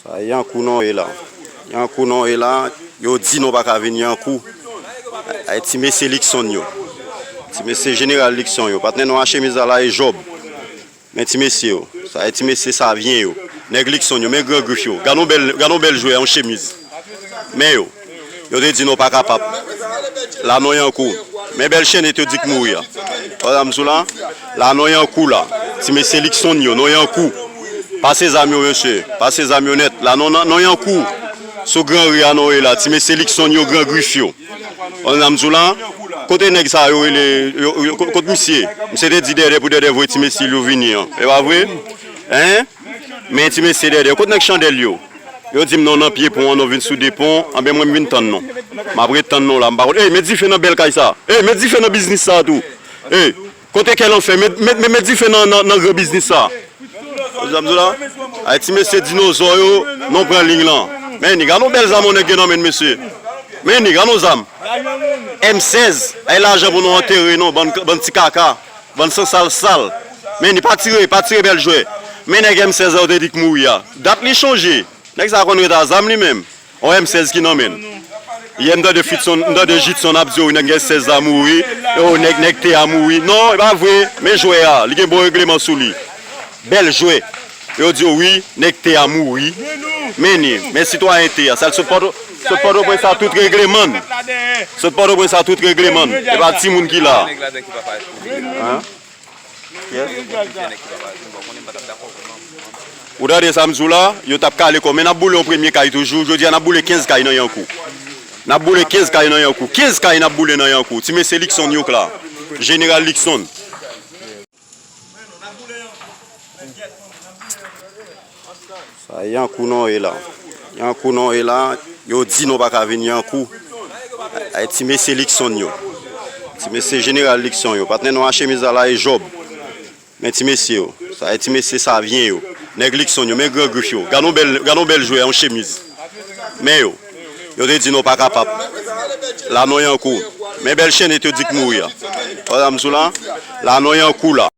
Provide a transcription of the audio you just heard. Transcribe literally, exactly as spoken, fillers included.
Sa Yankou non e la. Yankou non e la. Yo di nou pa ka vin Yankou. Ay, ti mesye Likson yo. Ti mesye jeneral Likson yo. Patnè nou a chemiz la la e Jòb. Men ti mesye yo. Sa e ti mesye Savyen yo. Nèg Likson yo. Men gran grif yo. Gad yon bèl, gad yon bèl jwè, yon chemiz. Men yo. Yo te di nou pa kapab. La non Yankou. Men bèl chènèt yo di k mouri a. Wè sa m di w la? La non Yankou la. Ti mesye Likson yo, non Yankou. Pase zam yo, mesye. Pase zam yo nèt. La non, non Yankou. Sou gran ri a non e la. Ti mesye Likson yo, gran grif yo. Wè sa m di w la? Kote nèg sa yo rele, yo, yo, kot, kot misye? Misye te di Dèdè pou Dèdè voye ti mesye l yo vini an. E pa vre? Hein? Men ti mesye Dèdè. Kot nèg chandèl yo? Yo di m non nan pye pon an, nou vin sou de pon. Anben mwen m vin tann nou. M ap ret tann nou la, m pa konn. Ey, met dife nan bèl kay sa. Ey, met dife nan biznis sa tou. Ey, kote kè lanfè? Met, met, met, met dife nan, nan, nan gran biznis sa. Ou sa m di w la? Ay, ti mesye dinozò yo, nou pran liy lan. Men ni, gad yon bèl zam yon nèg gen nan men l, mesye. Men ni, gad yon zam. M sèz. Ay, lajan pou nou antere nou, bann, bann ti kaka. Bann san sal sal. Men ni, pa tire, pa tire bèl jwè. Men nèg M sèz la yo te di k mouri a. Dat li chonje. Nèg sa konn ret a zam li menm. On M sèz ki nan men l. Yè m tande Fitson, m tande Jitson ap di yo nèg M sèz la mouri. Yo nèg, nèg T a mouri. Non, e pa vre. Men jwè a, li gen bon regleman sou li. Bèl jwè. Yo di yo wi, nèg T a mouri. Men ni, men sitwayen T a. Sa l sot Pòto, sot Pòtoprens sa tout regleman. Sot Pòtoprens sa tout regleman. E pa timoun ki la. Hein? Ou tande sa m di w la? Yo t ap kale kò. Men n ap boule yon premye kay toujou. Jodi a, n ap boule kenz kay nan Yankou. N ap boule kenz kay nan Yankou. Kenz kay n ap boule nan Yankou. Ti mesye Likson Youk la. Jeneral Likson. Sa Yankou non e la. Yankou non e la. Yo di nou pa ka vin Yankou. Ay, ti mesye Likson yo. Ti mesye jeneral Likson yo. Patnè nou a chemiz la la e Jòb. Men ti mesye yo. Sa e ti mesye Savyen yo. Nèg Likson yo. Men gran grif yo. Gad yon bèl, gad yon bèl jwè, yon chemiz. Men yo. Yo te di nou pa kapab. La non Yankou. Men bèl chènèt yo di k mouri a. Wè sa m di w la? La non Yankou la.